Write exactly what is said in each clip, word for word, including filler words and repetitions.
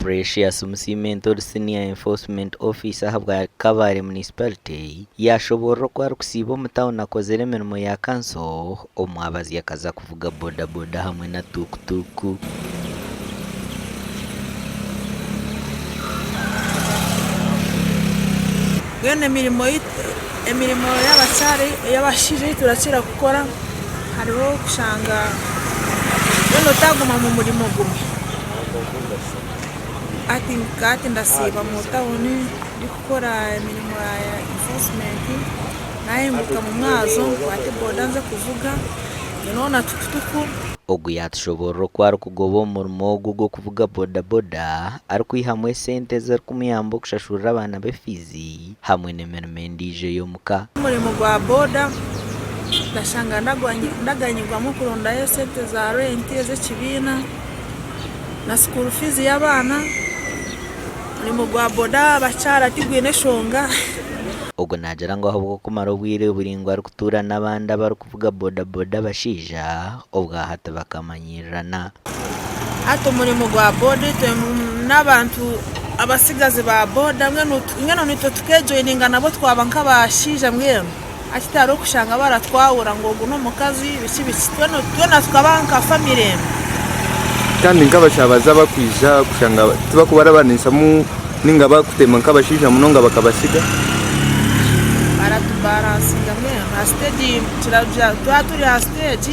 Precious Musiimento, ori Senior Enforcement Officer ahabwa Kabale Municipality, yaashoboorora oku arikusiiba omu tauni akozire emirimo ya kanso, omwabazyo akaza kuvuga bodaboda hamwe na tukutuku. Mbwenu emirimo ei, emirimo y'abakyara, ey'abashaija ei turakira kukora, hariho kushanga mbwenu otaguma mu murimo gumwe. Hati, hati ndasiiba mu tauni, ndikukora emirimo ya, ya enforcement, nahinduka mu mwazo, nkwate boda nze kuvuga, nyowe na tukutuku. Ogu yaatushoboorora oku arikugoba omurimo ogu gw'okuvuga bodaboda, arikwihamu esente ezirikumuyamba okushashurira abaana be fiizi, hamwe n'emirimo endiijo ey'omuka. Omurimo gwa boda, ndashanga ndagwanyi-, ndaganyirwamu kurondayo esente za renti ez'ekibiina, na school fees y'abaana. Omurimo gwa boda, abakyara, tigwine enshonga. Ogu naagira ngu ahabw'okumara obwire buraingwa arikutuura n'abandi abarikuvuga bodaboda abashaija, obwa hati bakamanyirirana. Hati omurimo gwa boda, itwe n'abantu abatsigazi ba boda, mbwenu, mbwenu naitwe tukejoininga nabo twaba nk'abashaija mbwenu. Hati tihariho kushanga baratwahura ngu ogu n'omukazi, biki biki, twena, twena tukaba nka family emwe. Kandi nk'abashabazi abakwija kushanga tibakubarabaninsamu ninga bakutema nk'abashaija munonga bakabatsiga? Baratubaransinga mbwenu. Aha stage, kiragira, twaba turi aha stage,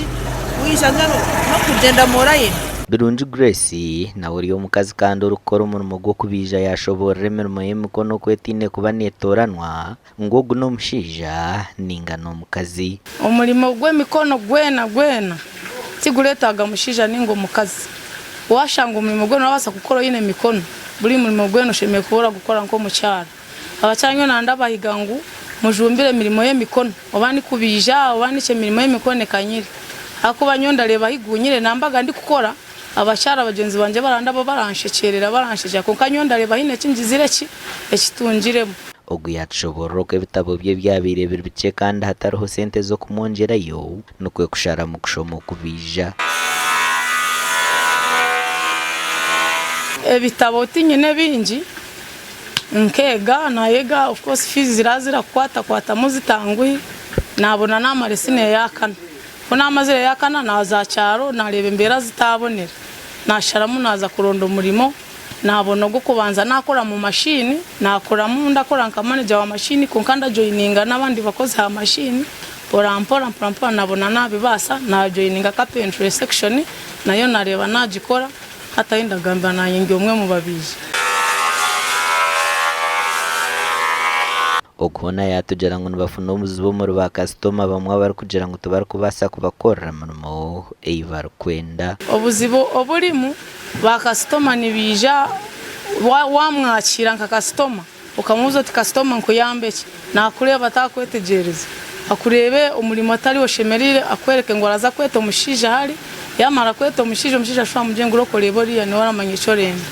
wija mbwenu n'okugyenda mu line. Birungi Grace, nawe ori omukazi kandi orikukora omurimo gw'okubaija, yaashoboorora emirimo y'emikono oku etaine kuba neetooranwa, ngu ogu n'omushaija nainga n'omukazi. Omurimo gw'emikono gwena gwena tigureetaaga mushaija nainga omukazi. Waashanga omurimo gwena orabaasa kukora oine emikono, buri murimo gwena oshemereire kuba oragukora nk'omukyara. Abakyara nyowe naba ndabahiga ngu mujumbire emirimo y'emikono, oba ni kubaija, oba niki, emirimo y'emikono ekanyire. Ahakuba nyowe ndareeba ahi gunyire, nambaga ndikukora, abakyara bagyenzi bangye baraba nabo baranshekyerera, baranshekyera, kwonka nyowe ndareeba haine eki ngizire ki, ekitungiremu. Ogu yaatushoboorora oku ebitabo bye byabaire biri bikye kandi hatariho sente z'okumwongyerayo, nikwo kusharamu kushoma okubaija. Ebitabo tinyine bingi, nkeega, nayega, of course, fees ziraba zirakukwatakwatamu zitanguhi, nabona namara esiniya ya kana. Ku namazire eya kana, naza kyaro, nareeba embeera zitabonera. Nasharamu naza kuronda omurimo, nabona ogw'okubanza nakora mu mashini, nakoramu, ndakora nka manager wa mashini, kwonka ndajoininga n'abandi bakozi aha mashini. Mpora mpora, mpora mpora, nabona nabibaasa, najoininga carpentry section, nayo nareeba nagikora. Hati ahi ndagambira nanye ndi omwe omu babaija. Ogu hoona yatugira ngu nibafuna obuzibu omuri ba kasitoma abamwe abarikugira ngu tibarikubaasa kubakorera mirimo ei barikwenda. Obuzibu oburimu, ba kasitoma nibaija, wa-, wamwakiira nka kasitoma, okamubuuza oti, "Kasitoma, nkuyambe ki?" Nakureeba atakwetegyereza, akureebe omurimo atari oshemereire, akwereke ngu araza kweta omushaija ahari, yamara kweta omushaija, omushaija ashube amugire ngu, "Reka oreebe oriya, niwe aramanya eki orenda."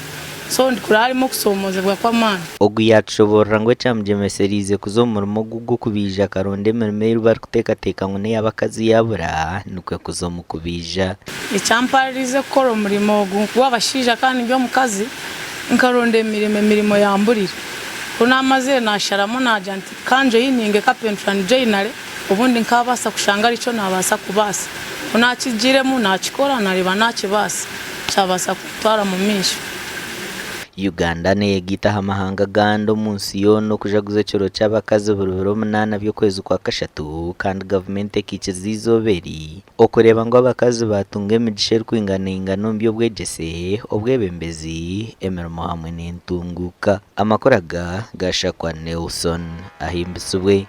So, ndikureeba harimu okushomoozebwa kw'amaani. Ogu yatushoboorora ngu ekyamugyemeseriize kuza omu murimo ogu gw'okubaija, akaronda emirimo ei barikuteekateeka ngu n'ey'abakazi yaabura, nikwo kuza omu kubaija. Ekyampaaririize kukora omurimo ogu gw'abashaija kandi ndi omukazi, nkaronda emirimo, emirimo yamburire. Ku namazire, nasharamu, nagira nti, "Ka njoininge carpentry and joinery, obundi nkabaasa kushanga arikyo nabaasa kubaasa." Ku nakigiremu, nakikora, nareeba nakibaasa, kyabaasa kuntwara omu maisho. Uganda neyegaita aha mahanga agandi omu nsi yoona okujaguza ekiro ky'abakazi buri biro munaana by'okwezi kwa kashatu, kandi gavumenti ekaikiriza eizooba eri okureeba ngu abakazi batunga emigisha erikwinganaingana omu by'obwegyese, obwebembezi, emirimo hamwe n'entunguuka. Amakuru aga gashakwa Nelson Ahimbisibwe.